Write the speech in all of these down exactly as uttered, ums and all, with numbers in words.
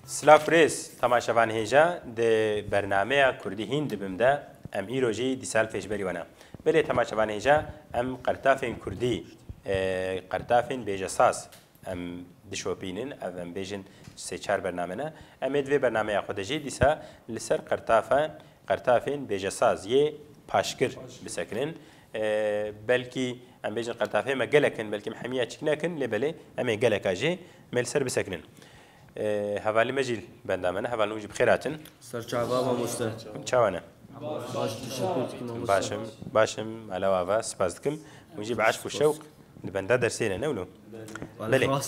Silav rêz, temaşevan hêja, di bernameya Kurdî hîn dibim de, em îro jî dîsa li pêşberî we ne. Belê temaşevan hêja, em qertafên Kurdî, e, qertafên bêjesaz em dişopînin, ev em bêjin sê çar bername ne. Em ê di vê bernameya xwe de jî dîsa li ser qertafan, qertafên bêjesaz yê paşgir bisekinin. E, belkî em bêjin qertafê me gelek in, belkî em hemiya çik nekin, lê belê em ê geleka jê me li ser bisekinin. E, hevalê me jî li benda me ne, hevalên hûn jî bi xêr hatin. Ser çava mamoste. Çawa ne? Baş, teşekkür dikim mamoste. Baş im, baş im, mala we ava, spas dikim. Hûn jî bi eşq û şewq li benda dersê ne, ne wilo? Belê.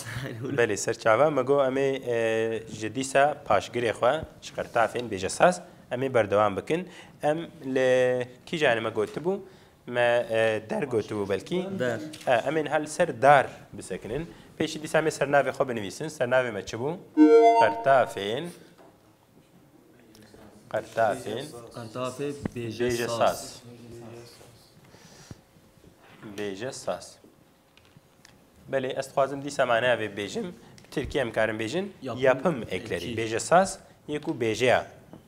Belê, ser çava me got em ê, e, ji dîsa paşgirê xwe ji qertafên bêjesaz em ê berdewam bikin. Em li kîjanê me gotibû? Me, e, der gotibû belkî. Der. E, em ê niha li ser dar bisekinin. Pêşî dîsa em ê sernavê xwe binivîsin. Sernavê me çi bû? Qertafên. Qertafên. Qertafê bêjesaz. Bêjesaz. Bêjesaz. Belê, ez dixwazim dîsa manaya vê bêjim. Bi tirkî em karin bêjin yapım, yapım ekleri. Bêjesaz yê ku bêjeya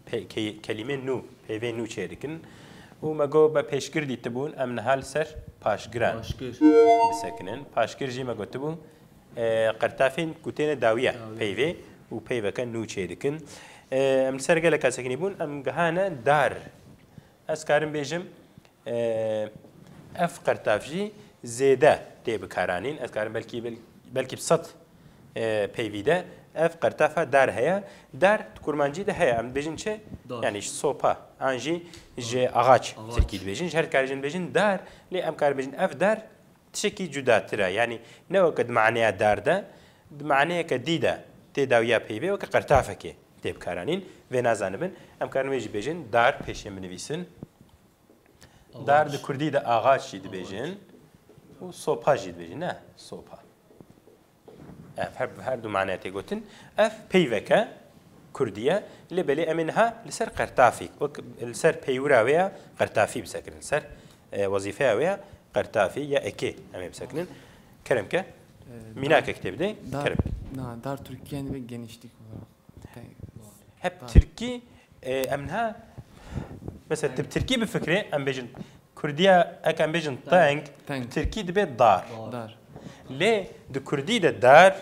pe-, ke-, kelîmê nû, peyvê nû çê dikin. Û me got me pêşgir dîtibûn, em niha li ser paşgiran bisekinin. Paşgir jî me gotibû, e, qertafên ku têne dawiya peyvê û peyveke nû çê dikin. E, em li ser geleka sekinî bûn, em gihane dar. Ez karim bêjim, Ev qertaf jî zêde tê bikaranîn. Ez karim belkî, bel-, belkî bi sed, e, peyvî de ev qertafa dar heye. Dar di kurmancî de heye. Em dibêjin çi? Dar. Yanî ji sopa an jî ji axaç tirkî dibêjin. Ji her dikarî jî dibêjin dar, lê em karin bêjin ev dar tiştekî cudatir e. Yanî ne weke di maneya dar de, di maneyeke dî de tê dawiya peyvê weke qertafekê tê bikaranîn. Vê nazanibin. Em karin wê jî bêjin dar pêşê binivîsin. Dar di kurdî de ağaç jî dibêjin û sopa jî dibêjin. Ne, sopa. Ev her, her du mane tê gotin. Ev peyveke kurdî ye. Lê belê em ê niha li ser qertafî, wek li ser peywira wê ya qertafî bisekinin. Li ser, e, wezîfeya wê ya qertafî ya ekê em ê bisekinin. Kerem ke. E, mînakek tê bidê. Dar, kerem. Na, dar Türkiye'nin bir genişlik olarak. Hep tirkî, e, em niha, mesela, tu bi tirkî bifikirê, em bêjin, kurdiya, ek em bêjin teng, teng, bi tirkî dibe dar. Dar. Lê di kurdî de dar,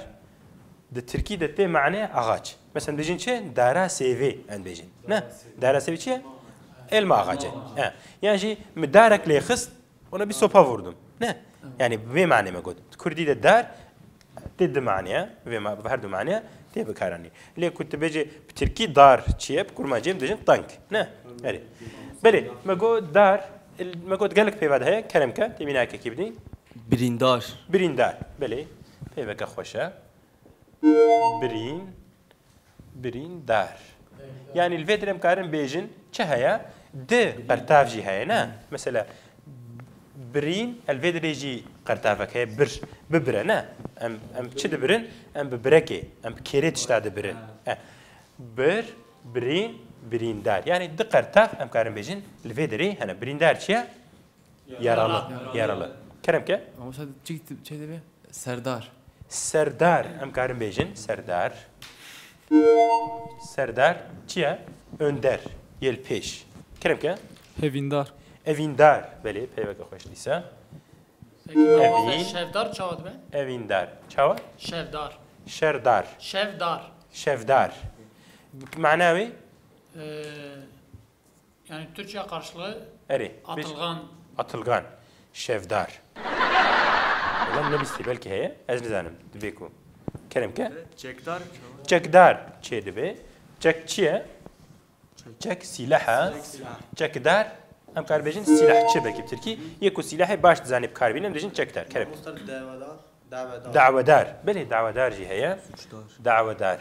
di tirkî de tê mane ağaç. Mesela, em bêjin çi? Dara sêvê, em bêjin. Ne? Dara sêvê çi ye? Elma ağacı. He. Yan jî min darek lê xist, Ona bir sopa vurdum. Ne? Yani vê manê me got. Kurdî de dar, tê di manê, vê ma-, her du manê tê bikaranî. Lê ku tu bêjî bi tirkî dar çi ye, bi kurmancî em dibêjin tank. Ne? Erê. Belê, me got dar, me got gelek peyva de heye, kerem ke, tê mînakekî bidî. Birîndar. Birîndar. Belê, peyveke xweş e. Birîn, birîndar. Yanî li vê derê em karin bêjin, çi heye? Di qertav jî heye, ne? Mesela, birîn, li vê derê jî qertavek heye, bir, bibire, ne? Em, em çi dibirin? Em bi birekê, em bi kêrê tişta dibirin. Eh. Bir, birîn, birîndar. Yanî di qertav em karin bêjin, li vê derê hene. Birîndar çi ye? Yaralı. Yaralı. Yaralı. Kerem ke? Ama sen çi, çi dedi? Serdar. Serdar. Em karin bêjin. Serdar. Serdar. Çi ye? Önder. Yê li pêş. Kerem ke? Hevîndar. Evîndar. Belê, peyveke xweş dîsa. Peki, mamoste, evîn. Şevdar çawa dibe? Evîndar. Çawa? Şevdar. Şerdar. Şevdar. Şevdar. Mana wê? Ee, Yani Türkçe karşılığı Erê, atılgan. Atılgan. Şevdar. Ulan ne bistî belkî heye? Ez nizanim. Dibê ku. Kerem ke? Çekdar. Çekdar çê dibe. Çek çi ye? Çek sîlah e. Çekdar. Em kar bêjin sîlahçi belkî bi tirkî. Yê ku sîlahê baş dizanî bi kar bînin, dibêjin çekdar. Kerem. Mamoste dawedar. Dawedar. Dawedar. Belê dawedar jî heye. Suçdar. Dawedar.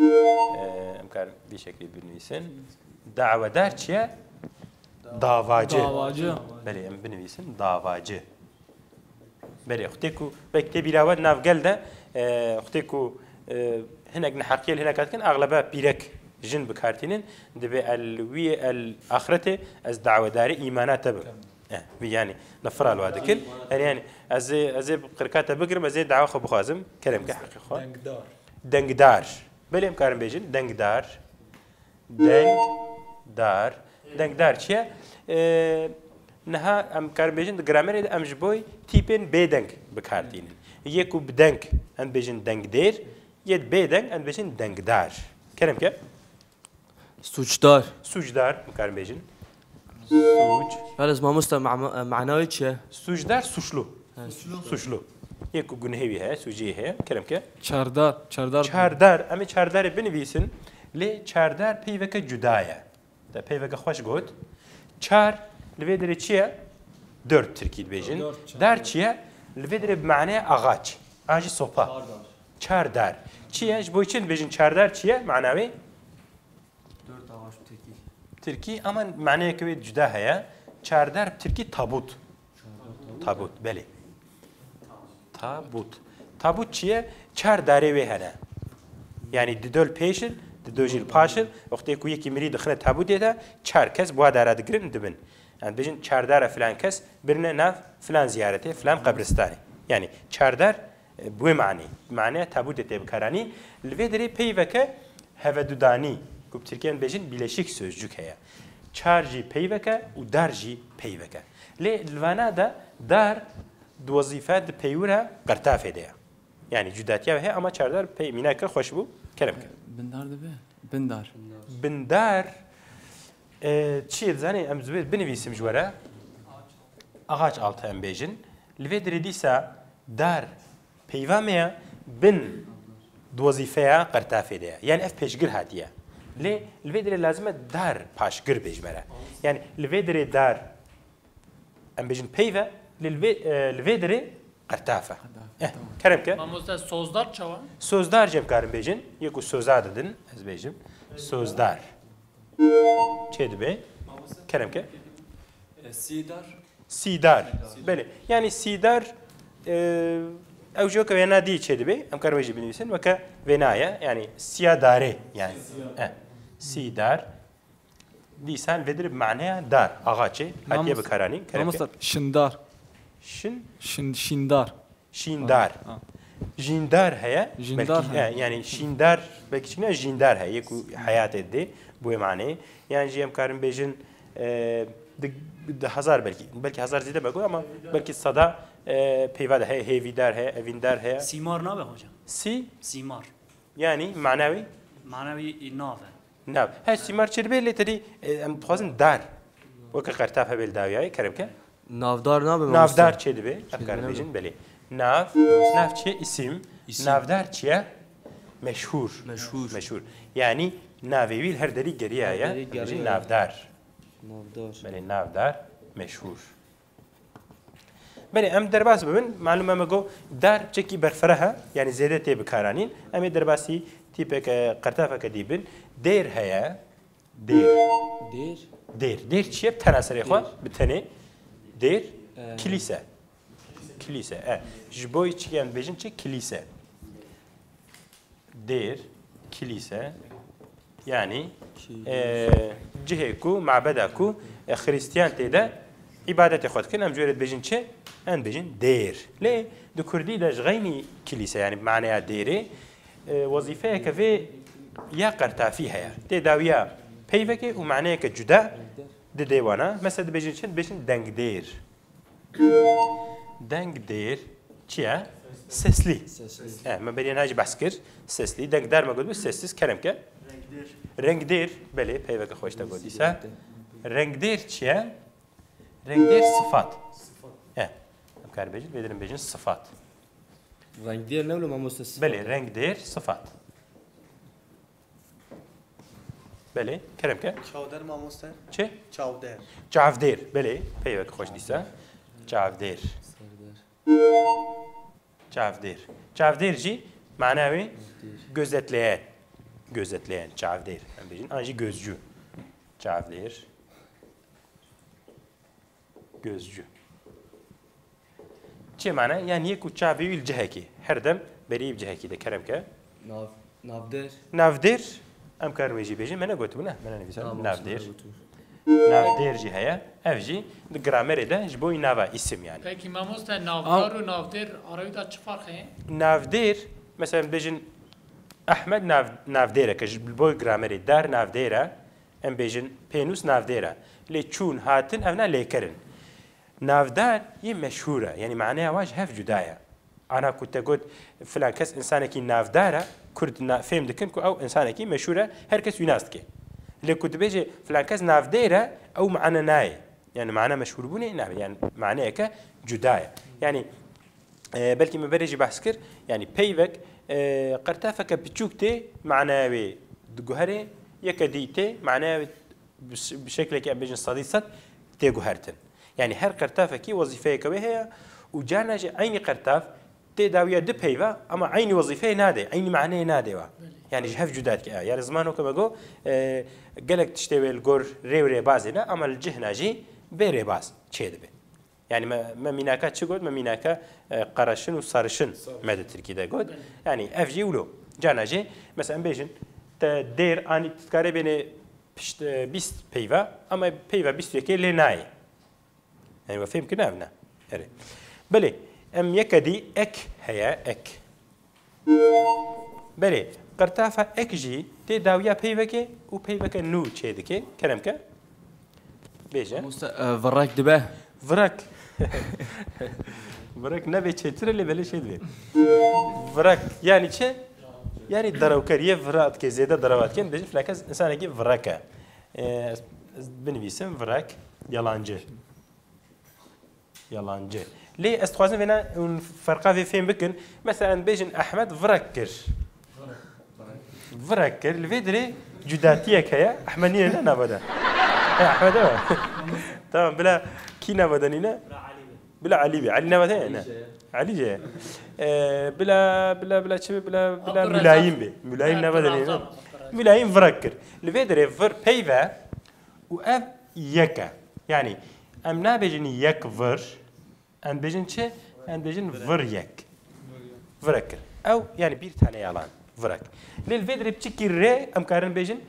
Ee, em karin vî şeklî binivîsin. Dawedar çi ye? Davacı. Davacı. Belê, em binivîsin davacı. Belê, xutê ku belkî tê bîra we nav gel de, e, xutê ku, e, hinek neheqiyê li hinek dikin, axlebe pîrek jin bi kar tînin, dibê el wî el axretê ez dawedarê îmana te bim. Eh, vî yanî nefira li wa dikir. Yanî, yanî ez ê, ez ê qirka te bigirim, ez ê dawa xwe bixwazim. Kerem ke heqê xwe. Dengdar. Dengdar. Belê em karin bêjin dengdar. Dengdar. Dengdar çi ye? E, niha em karin bêjin di gramerê de em ji bo tîpên bêdeng bi kar tînin. Yê ku bi deng em bêjin dengdêr, yê bêdeng em bêjin dengdar. Kerem ke? Sûcdar. Sûcdar, em karin bêjin. Sûc. Yalnız mamoste, ma-, ma-, manayê çi ye? Sûcdar, suçlu. He. Suçlu. Yê ku gunehê wî heye, sûcê wî heye. Kerem ke? Çardar, çardar. Çardar, em ê çardarê binivîsin. Lê çardar peyveke cuda ye. Te peyveke xweş got. Çar, li vê derê çi ye? Dört tirkî dibêjin. Dört, çar. Dar çi ye? Li vê derê bi manaya axaç. An jî sopa. Çardar. Çardar. Çi ye? Ji bo çi dibêjin çardar çi ye? Mana wê? Dört ağaç tirkî. Tirkî, ama maneyeke wê cuda heye. Çardar bi tirkî tabut. Tabut, belê. Tabut. Tabut çi ye? Çar darê wê hene. Yanî dido li pêş in, dido jî li paş in. Wextê ku yekî mirî dixine tabutê de, çar kes bi wa dara digirin dibin. Yanî dibêjin çardara filan kes birine nav filan ziyaretê, filan qebristanê. Yanî çardar, e, bi wê manî, maneya tabûtê tê bikaranîn. Li vê derê peyveke hevedudanî, ku bi tirkî em dibêjin bileşik sözcük heye. Çar jî peyveke û dar jî peyveke. Lê li vana de dar di wezîfe di peywira qertafê de ye. Yanî cudatiya heye ama çardar pey mînake xweş bû. Kerem ke. Bindar dibe. Bindar. Bindar, e, çi ye dizanî, em divê binivîsim ji we re. Ağaç altı em bêjin. Li vê derê dîsa dar peyva me ye, bin di wezîfeya qertafê de ye. Yanî ev pêşgir hatiye. Lê li vê derê lazim e dar paşgir bêjme re. Yanî li vê derê dar em bêjin peyve, lê li vê, e, li vê derê qertaf e. Qertaf, eh, tamam. Kerem ke. Mamoste, sozdar çawa? Sozdar jî em karin bêjin. Yê ku soza didin, ez bêjim. Sozdar. Çê dibe? Kerem ke. E, sîdar. Sîdar. Belê. Yanî sîdar, e, ew jî weke wêna dî çê dibe. Em karin wê jî binivîsin. Weke wêna ye. Yanî siya darê. Yanî. Siya. Eh. Sîdar. Dîsan vê dirê bi maneya dar, axaçê, hatiye bikaranîn, kerem ke. Mamosta, şindar. Şin? Şin-, şîndar. Şîndar. Ha. Jîndar heye. Jîndar heye. Belkî, e, yanî şîndar, belkî çi ne jîndar heye, ku heyatê dê, bi wê maneyê. Yan jî em karin bêjin, e, di, di hezar belkî, belkî hezar zêde be got, ama belkî seda, e, peyva de heye, hêvîdar heye, evîndar heye. Sîmar nabe hocam? Sî? Sîmar. Yanî mana wî? Mana wî, e, nav e. Nav. He, sîmar çêdibe lê tedî, e, em dixwazin dar. Weke qertaf hebe li dawiyayê, kerem ke. Navdar nabe mamoste? Navdar çêdibe, em karin bêjin, belê. Nav, nav çi ye? Îsim. Îsim. Navdar çi ye? Meşhûr. Meşhûr. Meşhûr. Yanî navê wî li her derî geriya ye. Her derî geriya ye. Em bêjin navdar. Navdar. Belê, navdar, meşhûr. Belê, em derbas bibin. Malûm e me got, dar çekî berfireh e, yanî zêde tê bikaranîn. Em ê derbasî tîpeke, qertafeke dî bin. Dêr heye. Dêr. Dêr? Dêr. Dêr çi ye? Bi tena serê xwe, bi tenê. Dêr, e, kilîse. Kilîse, e. Ji bo çi em dibêjin çi? Kilîse. Dêr, kilîse, yanî, e, cihê ku, mabeda ku, e, xiristiyan tê de îbadetê xwe dikin, em ji wê re dibêjin çi? Em dibêjin dêr. Lê di kurdî de ji xeynî kilîse, yanî bi maneya dêrê, e, wezîfeyeke vê ya qertafî heye. Tê dawiya peyvekê û maneyeke cuda didê wana. Mesela dibêjin çi? Dibêjin dengdêr. Dengdêr çi ye? Sesli. Sesli. He, me beriya niha jî behs kir. Sesli. Dengdar me gotibû, sessiz, kerem ke. Rengdêr. Rengdêr, belê, peyveke xweş te got dîsa. Rengdêr çi ye? Rengdêr sifat. Sifat. He. Em karin bêjin, vê derê bêjin sifat. Rengdêr ne wilo mamoste sifat? Belê, rengdêr sifat. Belê, kerem ke. Çavdêr mamoste. Çi? Çavdêr. Çavdêr, belê. Peyvek xweş dîsa. Çavdêr. Çavdêr. Çavdêr jî mana wê gözetleyen. Gözetleyen, çavdêr. Em bêjin, an jî gözcü. Çavdêr. Gözcü. Çi mane? Yanî yek û çavê wî li cihekî. Her dem berî bi cihekî de kerem ke. Nav, navdêr. Navdêr, em karin wê jî bêjin. Me negotibû ne? Me nenivîsandin. Navdêr. Navdêr jî heye. Ev jî di gramerê de ji bo wî nava îsim yanî. Peki mamoste, navdar û navdêr arayî de çi farq heye? Navdêr, mesela bêjin, Ehmed nav, navdêr e, ke ji bo gramerê dar navdêr e, em bêjin pênûs navdêr e. Lê çûn, hatin, evna lêker in. Navdar yê meşhûr e, yanî maneya wan ji hev cuda ye. Ana ku te got, filan kes insanekî navdar e, Kurd na, fêm dikin ku ew insanekî meşhûr e, her kes wî nas dike. Lê ku dibêje, filan kes navdêr e, ew mane nayê. Yani mane meşhûrbûnê nabe, yani maneyeke cuda ye. Yani, e, belkî me berê jî behs kir, yani peyvek, e, qertafeke piçûk tê, maneya wê diguherê, yeke dî tê, maneya wê bi ş-, bi şeklekî em bêjin sedî sed tê guhertin. Yani her qertafekî wezîfeyeke wê heye û carna jî eynî qertaf tê dawiya du peyva, ama eynî wezîfeyê nade, eynî maneyê nade wa. Belê. Yani ji hev cuda dike. Yani ziman weke me got, e, gelek tiştê wê li gor rê û rêbazê ne, ama li cihna jî bê rêbaz çê dibe. Yani me, me mînaka çi got? Me mînaka, e, qereşin û sarişin me di tirkî de got. Belê. Yani ev jî wilo. Carna jî, mesela em bêjin, te dêr anî, tu dikarê bênê pişt, e, bîst peyva, ama peyva bîst û yekê lê nayê. Yani we fêm kirine ev ne? Erê. Belê, em yeke dî ek heye, ek. Belê, qertafa ek jî tê dawiya peyvekê û peyveke nû çê dike. Kerem ke. Bêje. Mamoste, e, virek dibe. Virek. Virek nebe çêtir e, lê belê şey dibe. Virek. Yani çi? Yani derewker, yê vira dike, zêde derewa dike, dibêjin filan kes insanekî virek e. E, ez binivîsim, virek, yalancı. Yalancı. Lê ez dixwazim vêna hûn ferqa vê fêm bikin. Mesela em bêjin Ehmed virek kir. Virek kir. Li vê dirê cudatiyek heye. Ehmed nîne ne nava de. He, Ehmed ew. Tamam, bila kî nava de nîne? Bila Elî be. Elî nava de ne? Elî jî. Ee, bila, bila, bila çi be? Bila, bila Abdurrezzak. Mülayim be. Mülayim nava de nîne? Abdurrezzak. Mülayim virek kir. Li vê dirê vir peyve û ev yek e. Yani em nabêjin yek vir, em bêjin çi? Em bêjin vir yek. Virek kir. Ew, yani bir tane yalan. Virek. Lê li vê dirê piçikî rê em karin bêjin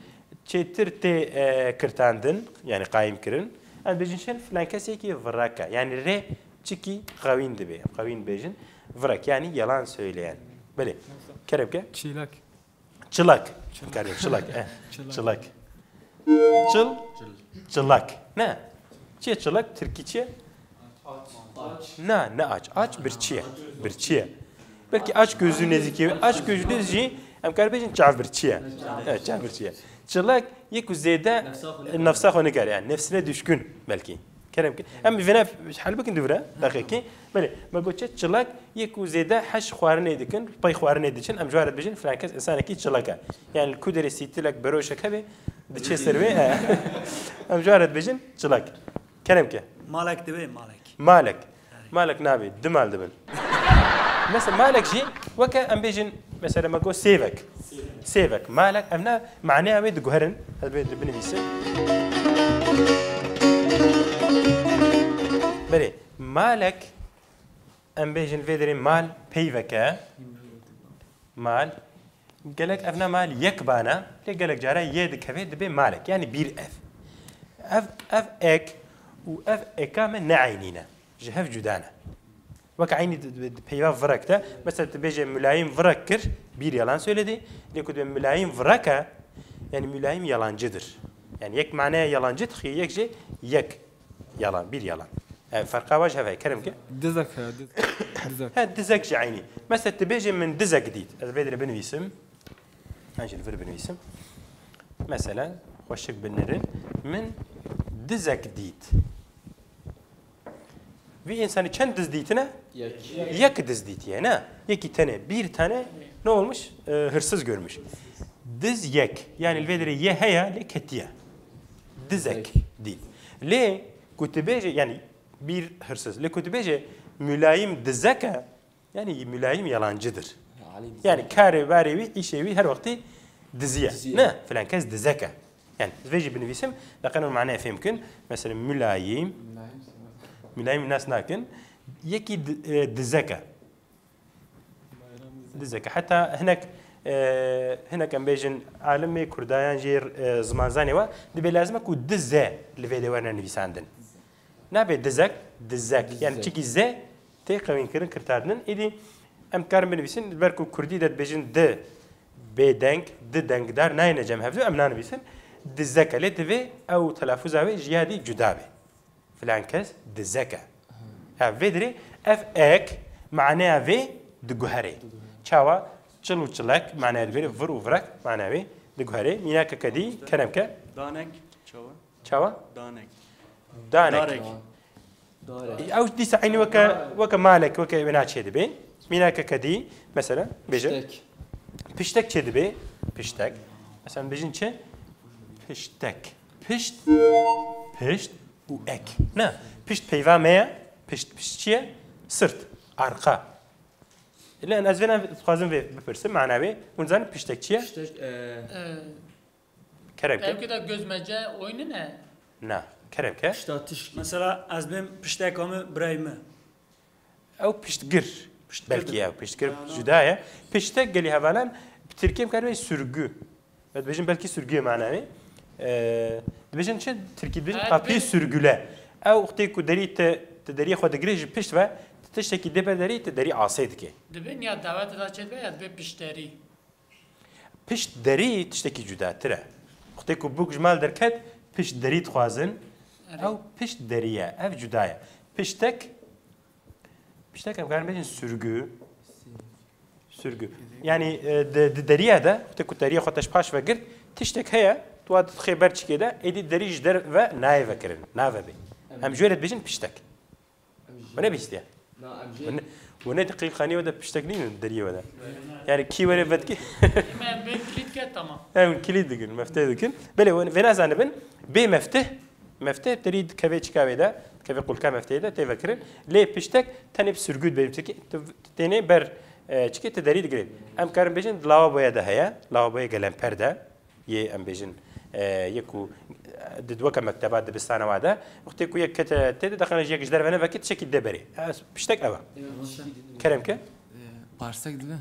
çêtir tê, e, kirtandin, yani qayîm kirin. Em bêjin çi? Filan kesekî virek e. Yani rê piçikî qewîn dibe. Qewîn bêjin. Virek, yani yalan söyleyen. Belê. Kerem ke? Çilek. Çilek. Çilek. Karim, çilek. Eh, çilek. Çilek. Çil, çilek. Ne? Çi ye çilek? Tirkî çi ye? Aç. Ne, ne aç. Aç birçî ye. Birçî ye. Belkî aç gözlü nêzîkî, aç gözlü jî em kar bêjin çavbirçî ye. Evet, çavbirçî ye. Çilek yê ku zêde nefsa xwe nikare, yani nefsine düşkün belkî. Kerem ke. Em vêne hel bikin dûre, deqekî. Belê, me got çi, çilek yê ku zêde heş xwarinê dikin, pey xwarinê diçin, em ji wan re dibêjin, filan kes insanekî çilek e. Yani li ku derê sîtilek, beroşek hebe, diçe ser wê, he. Em ji wan re dibêjin, çilek. Kerem ke. Malek dibe, malek. Malek. Malek nabe, du mal dibin. Mesela malek jî weke em bêjin, mesela me got sêvek. Sêvek. Malek, ev ne maneya wê diguherin. Ez bê binivîsim. Belê, malek, em bêjin vê derê mal peyveke. Mal. Gelek ev ne mal yek bana, lê gelek cara yê dikeve dibe malek. Yani bir ev. Ev, ev ek û ev eka me ne eynî ne. Ji hev cuda ne. Wek eynî di, di, di peyva virek de. Mesela tu bêje mülayim virek kir, bir yalan söyledi. Lê ku dibe mülayim virek e, yani mülayim yalancıdır. Yani yek manaya yalancı dixiye, yek jî yek yalan, bir yalan. Yani ferqa wa ji hev heye, kerem ke. Dizek he, diz-, dizek. He, dizek jî eynî. Mesela tu bêje min dizek dît. Ez vê dire binivîsim. Ez jî li vir binivîsim. Mesela, xweşik binirin. Min dizek dît. Vî însanî çend diz dîtine? Yek. Yek diz dîtiye, ne? Yekî tenê, bir tane ne olmuş? E, hırsız görmüş. Diz yek. Yani li vê derê ye heye, lê ketiye. Dizek. Dizek. Dît. Lê ku tu bêje, yani bir hırsız. Lê ku tu bêje mülayim dizek e, yani mülayim yalancıdır. Yani karê barê wî, îşê wî her wextî diziye. Diziye. Ne, filan kes dizek e. Yani vê jî binivîsim, da qenon maneyê fêm kin. Mesela mülayim. Mülayim nas nakin. Yekî di-, e, dizek e. Dizek e. Heta hinek, e, hinek em bêjin alimê kurdayan jî, e, zimanzanê wa, dibe lazim e ku dize li vê de werne nivîsandin. Nabe dizek, dizek. Yani dizek. Çikî ze tê qewînkirin, kirtardin. Êdî em dikarin binivîsin, li ber ku kurdî de dibêjin di, Bê deng, di dengdar nayêne cem hevdu, em nanivîsin. Dizek e. Lê divê ew telafûza wê ji ya dî cuda be. Filan kes dizek e. Ev vê dirê, ev ek, maneya vê diguherê. Çawa? Çil û çilek, maneya diguherê, vir û virek, maneya wê diguherê. Mînakeke dî, kerem ke. Danek, çawa? Çawa? Danek. Danek. Darek. Ew dîsa eynî weke, weke malek, weke wêna çêdibe. Mînakeke dî, mesela, bêje. Piştek. Piştek çêdibe. Piştek. Mesela, bêjin çi? Piştek. Pişt. Pişt û ek. Ne. Pişt peyva me ye. Pişt, pişt çi ye? Sirt. Arka. Lê ez vêna dixwazim vê bipirsim, mana wê. Hûn zanin piştek çi ye? Piştek, e, Kerem ke. Ev ki da gözmece oyunu ne? Na, kerem ke. Pişta tişkî. Mesela ez bêm pişteka min birayê min. Ew piştgir. Piştgir. Belkî ew piştgir cuda ye. Piştek gelî hevalan, bi tirkî em karibê sürgü. Ve dibêjin belkî sürgüyê mana wê. Ee, dibêjin çi? Tirkî dibêjin kapıyı sürgüle. Ew wextê ku derî te, te deriyê xwe digirê ji pişt ve, te tiştekî dê ber derî, te derî asê dike. Dibê niya dawetê de çêdibe ya dibê piştderî. Pişt derî tiştekî cudatir e. Wextê ku bûk ji mal derket, pişt derî dixwazin. Erê. Ew pişt derî ye. Ev cuda ye. Piştek, piştek em karin bêjin sürgü. Sürgü. Yani, e, di, di deriya de, wextê ku deriyê xwe te ji paş ve girt, tiştek heye, tu wa dixê ber çikê de, êdî derî ji derve nayê vekirin, nave bê. Em ji wê re dibêjin piştek. Hûn nebihîstiye? Na, em jê Hûn ne, hûn ne qîlxanî we de piştek nînin deriyê we de. Yani kî were vetkî? Em bê kilît ke tamam. Em kilît dikin, mefteh dikin. Belê, hûn vêna zanibin, bê mefteh, mefteh derî dikeve çika wê de, dikeve qulka meftehê de tê vekirin. Lê piştek tenê bi sürgü dibêjin, çikê tu, tu tênê ber, e, çikê tu derî digirê. Em karin bêjin di lavaboya de heye, lavaboya gelemper de. Yê, em bêjin, e, yê ku, e, di weke mekteba dibistana wa de, wextê ku yek kete tê de, dexane ji yek ji derve nevekê tiştekî dê berê. E, piştek ew e. Kerem ke? E, parsek dibe?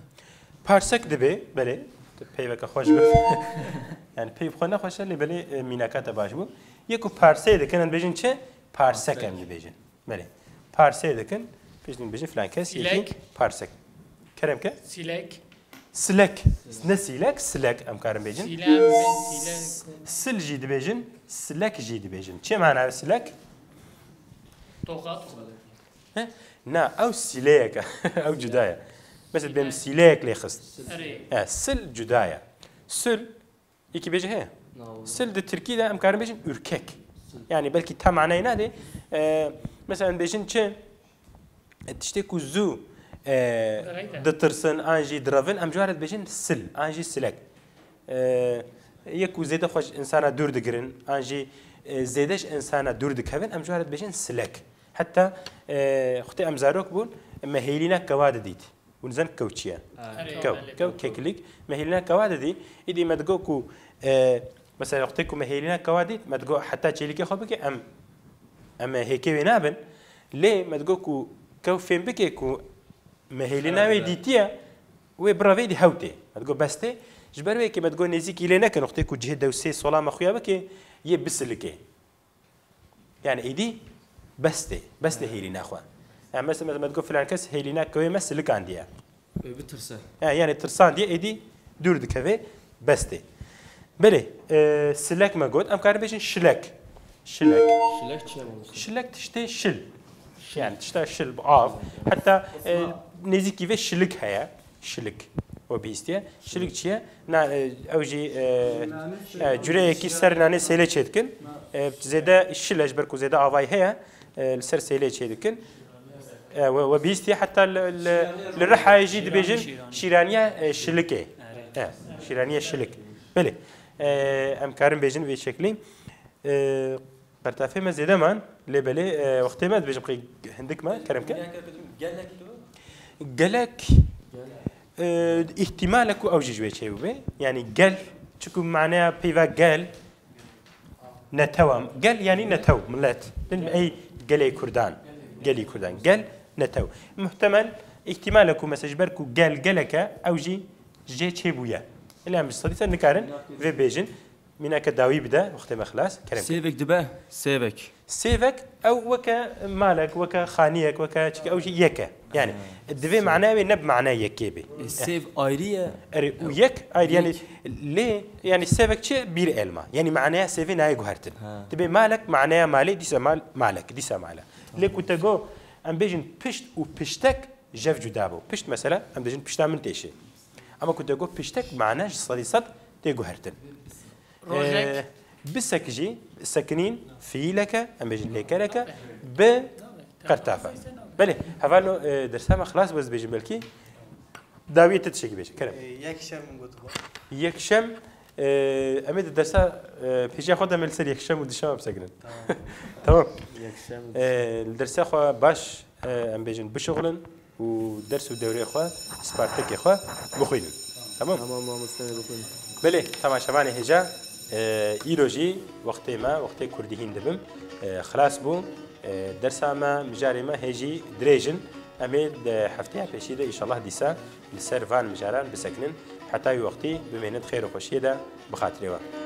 Parsek dibe, belê. Tu peyveke xweş got. Yani peyv xwe nexweş e, lê belê, e, mînaka te baş bû. Yê ku parseyê dikin, em dibêjin çi? Parsek em dibêjin. Belê. Parseyê dikin, pişt din bêjin filan kes, Sîlek. Yekî parsek. Kerem ke? Sîlek. Silek. Ne sîlek, silek em karin bêjin. Sîlem, sîlek. Sil jî dibêjin, silek jî dibêjin. Çi mana silek? Toqa, toqa. He? Na, ew sîleyek e. Ew cuda ye. Mesela, bêm sîleyek lê xist. Erê. E, sil cuda ye. Sil Yekî bêje heye. Sil di tirkî de em karin bêjin ürkek. Sil. Yani belkî tam manayê nade. E, mesela em bêjin çi? E, tiştê ku zû, e, ditirsin an jî direvin, em ji wan re dibêjin sil an jî silek. E, yek ku zêde xwe ji insana dûr digirin, an jî, e, zêde ji insana dûr dikevin, em ji wan re dibêjin silek. Heta, e, wextê em zarok bûn, me hêlîna kewa didît. Hûn zanin kew çi ye? Erê, kew, belê, kew, kew, kew. Keklik. Me hêlîna kewa didî. Îdî me digot ku, e, mesela, wextê ku me hêlîna kewa dît, me digot heta çêlikê xwe bike, em, em hêkê wê nabin. Lê me digot ku kew fêm bike ku me hêlîna wê dîtiye, wê birevê dî hewtê. Me digot bes tê. Ji ber wê yekê me digot nêzîkî lê nekin, wextê ku cihê dewsê solama xuya bike, yê bisilikê. Yani êdî bes tê, bes tê hêlîna xwe. Yani mesela, mesela me digot filan kes hêlîna kewê me silikandiye. Wê bitirse. Yani, yani tirsandiye êdî dûr dikeve, bes tê. Belê, e, silek me got, em karin bêjin şilek. Şilek. Şilek çi ye mamoste? Şilek tiştê şil. Şil. Yani tişta şil, av. Heta, e, nêzîkî vê şilik heye. Şilik. O bihîstiye. Şilik çi ye? Na, e, ew jî, e, e, cureyekî ser nanê sêlê çêdikin. E, zêde şil e, ji ber ku zêde avayî heye, e, li ser sêlê çêdikin. E, we, we bihîstiye heta li, li, li Rihayê jî dibêjin şîraniya, e, şilikê. E, şîraniya şilik. Belê. E, em karin bêjin vê şeklî. E, Qertafê me zêde man, lê belê, e, wextê me dibêjim qey hindik me, kerem ke. Gelek tu? Gelek, e, îhtimal e ku ew jî ji wê çêbûbe. Yani gel, çiku maneya peyva gel, netew e. Gel yani netew, millet. Din ey gelê Kurdan, gelî Kurdan. Gel, netew. Muhtemel, îhtimal e ku mesela ji ber ku gel gelek e, ew jî ji cê çêbûye. Lê em ji sedî sed nikarin vê bêjin. Mînake dawî bide, wextê me xilas, kerem ke. Sêvek dibe, sêvek. Sêvek, ew weke malek, weke xaniyek, weke çike, ew jî yek e. Yani divê maneya wê ne bi maneya yekê bê. E, sêv ayrî ye. Erê û yek ayrî yani lê yani sêvek çi bîr elma. Yani maneya sêvê nayê guhertin. Ha. Dibê malek maneya malê dîsa mal malek dîsa male. Lê ku te got em bêjin pişt û piştek jev cuda bû. Pişt mesela em dibêjin pişta min têşê. Ama ku te got piştek mane ji sedî sed tê guhertin. Rojek. Ee, bisek jî sekinîn fiîleke, em bêjin lêkereke, bi qertafe. Belê, hevalno e, dersa me xilas bû ez dibêjim belkî. Dawiyê te tiştekî bêje, kerem. Ee, Yekşem min gotibû. Yekşem, e, em ê di dersa e, pêşiya xwe de me li ser yekşem û dişema bisekinin. Tamam. Yekşem. E, li dersa xwe baş e, em bêjin bişuxulin û ders û dewrê xwe, spartekê xwe bixwînin. Tamam? Tamam mamoste, bixwînin. Belê, temaşevanê hêja, e, îro jî wextê me, wextê kurdî hîn dibim, e, xilas bû. E, dersa me, mijarê me hê jî dirêj in. Em ê di hefteya pêşî de înşallah dîsa li ser van mijaran bisekinin. Heta wî wextî bimênin di xêr û xweşiyê de bi xatirê we.